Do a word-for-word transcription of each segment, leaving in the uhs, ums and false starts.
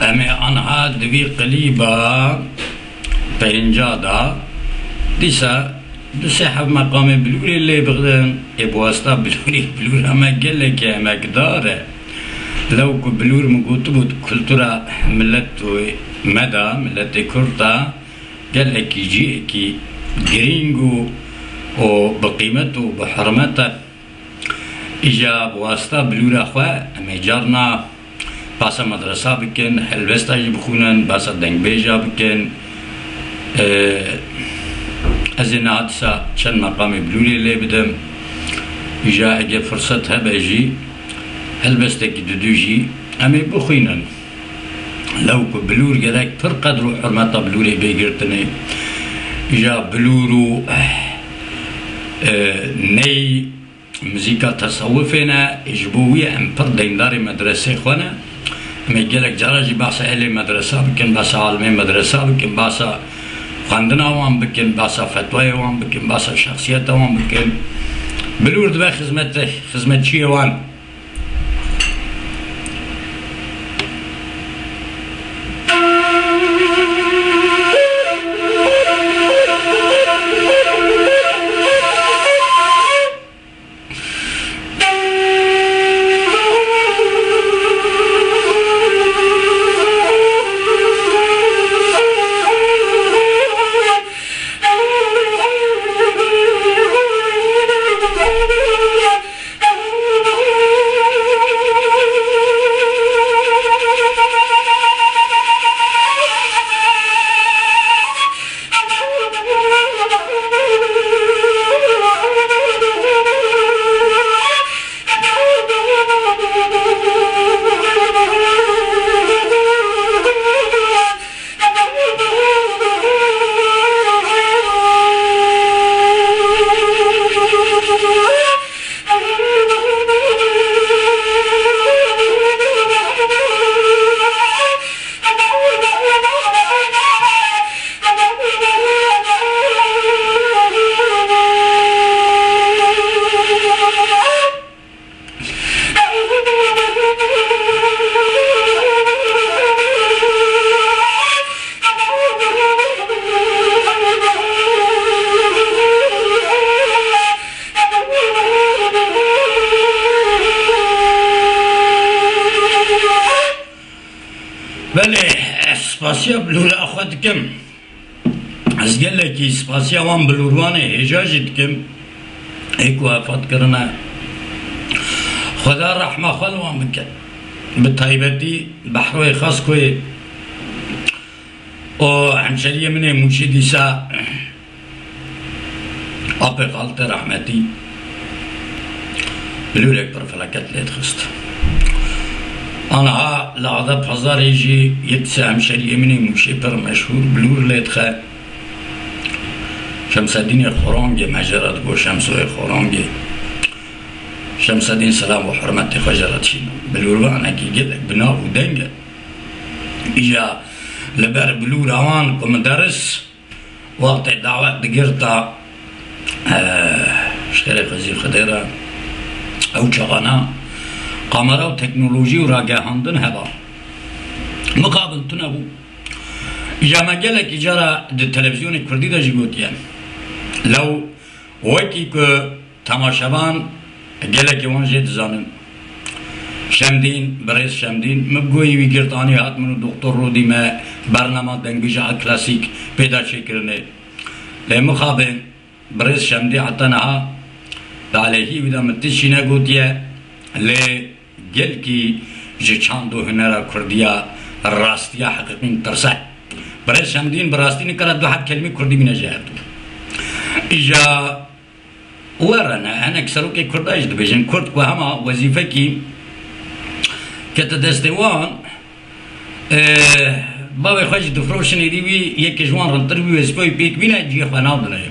Em ê anha di vî qilîba pênca de dîsa du sê heft meqamê bilûrê lê bixdin, ê bi wasta bilûrê, bilûra me gelekî emekdar e. Lew ku bilûr min gotibû, di kultura milet û me de, miletê Kurd de gelekî cihekî girîng û, û bi qîmet û bi hurmet e. Îja bi wasta bilûra xwe em ê carna behsa medresa bikin, helbesta jî bixwînin, behsa dengbêja bikin. Ee, ez ê niha dîsa çend meqamê bilûrê lê bidim. Îja ege firset hebe jî helbestekî didu jî em ê bixwînin. Lew ku bilûr gerek pir qedr û hurmeta bilûrê bê girtinê. Îja bilûr û, e, ney muzîka tesewufê ne, ji bo wî em pir deyndarê medresê xwe ne. Em ê gelek cara jî behsa ehlê medresa bikin, behsa alimê medresa bikin, behsa xwendina wan bikin, behsa fetwayê wan bikin, behsa şexsiyeta wan bikin. Bilûr dibe xizmetê, xizmetçiyê wan. Belê, ez spasiya bilûra xwe dikim. Ez gelekî spasiya wan bilûrvanê hêja jî dikim, ê ku wefat kirine. Xweda rehma xwe li wan bike. Bi taybetî Behroyê Xaskoyê û hemşeriyê min ê Mûşê dîsa Apê Xaltê rehmetî bilûrek pir feleket lê dixist. Aniha li Adapazarê jî yek dîsa hemşeriyê min ê Mûşê pir meşhûr bilûr lê dixe. Şemsedînê Xorangê, me jê re digot Şemsoyê Xorangê. Şemsedîn selam û hurmetê xwe jê re dişînim. Bilûrvanekî gelek bi nav û deng e. Îja li ber bilûra wan ku min deris, wextê dawet digirta, eh, ji xêrê Xwezî Xwedê re, ew çaxana kamera û teknolojî û ragihandin heba. Mixabin tune bû. Îja me gelekî cara di televîzyonê kurdî de jî gotiye. Lew wekî ku temaşevan gelekî wan jê dizanin. Şemdîn, birêz Şemdîn, min bi goyî wî girt anî hat min û Doktor Rodî me bernama dengbêja klasîk pê de çêkirinê. Lê mixabin birêz Şemdî heta niha bi aleyhî wî de min tiştî negotiye, lê gelkî ji çand û hunera kurdiya rastiya heqîqî min tirse. Birêz Şemdîn bi rastî nikare du heb kelmî kurdî bîne ji hevdû. Îja were ne, hinek serokê kurda jî dibêjin, kurd ku hema wezîfekî kete destê wan, e, bavê xwe jî difiroşin êdî wî yekê ji wan rintir wî wezîfeyê pêk bîne, cihê xwe nadine.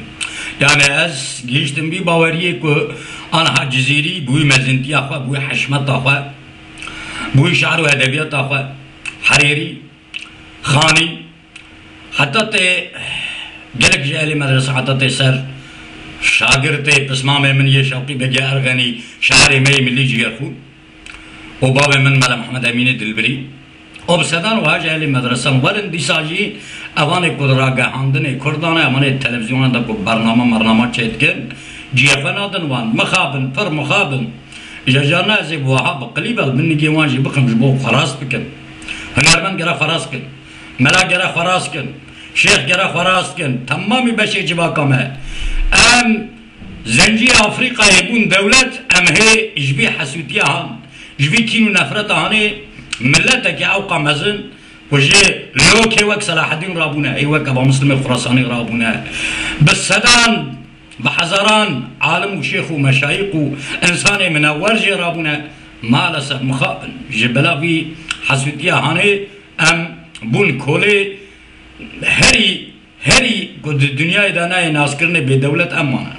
Yani ez gihiştim vî baweriyê ku aniha Cizîrî bi wî mezintiya xwe, bi wî heşmeta xwe, bi wî şiir û edebiyata xwe, Herêrî, Xanî, heta tê gelek ji ehlê medrese heta tê ser şagirtê pismamê min yê Şewqî Begê Erxenî, şairê me yê milî cigerxûn û bavê min Mela Mihemed Emînê Dilbirî. Û bi sedan wiha jî ehlê medresan werin, dîsa jî evanê ku ragihandinê Kurdan e, evanê televîzyonan de ku bername mername çêdikin, cihê xwe nadin wan, mixabin, pir mixabin. Îja carna ez ê bi wiha bi qilîbe li bin nigê wan jî bixim ji bo xwe rast bikin. Hunermend gere xwe rast kin. Mela gere xwe rast kin. Şêx gere xwe rast kin. Temamî beşê civaka me. Em Zenciyê Afrîkayê bûn dewlet, em hê ji vî hesûtiya han, ji vî kîn û nefreta hanê miletekî ewqa mezin ku ji lokê wek Selahedîn rabûne, ê wek Eba Muslimê Xurasanî rabûne, bi sedan, bi hezaran alim û şêx û meşayîq û insanê minewer jê rabûne, maalesef mixabin. Ji bila vî hesûtiya hanê em bûn kolê herî Herî ku di dinyayê de nayê naskirinê bêdewlet em mane.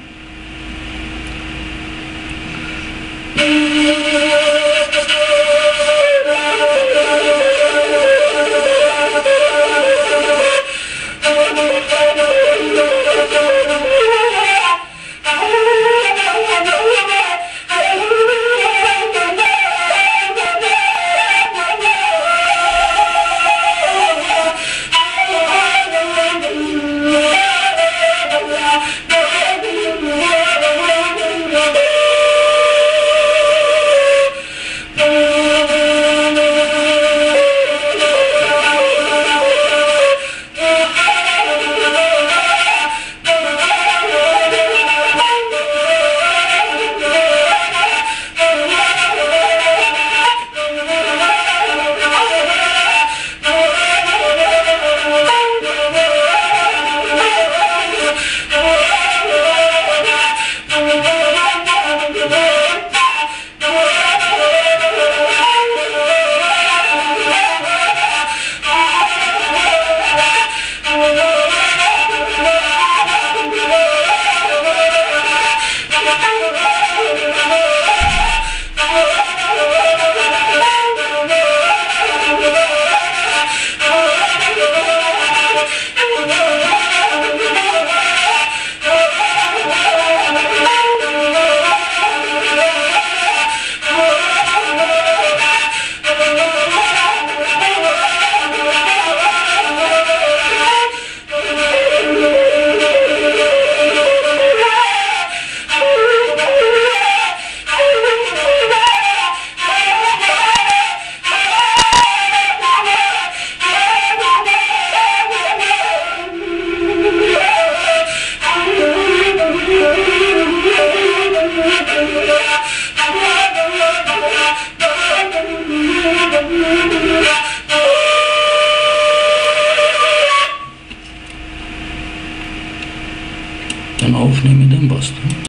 Ten auf nehmeden bastı.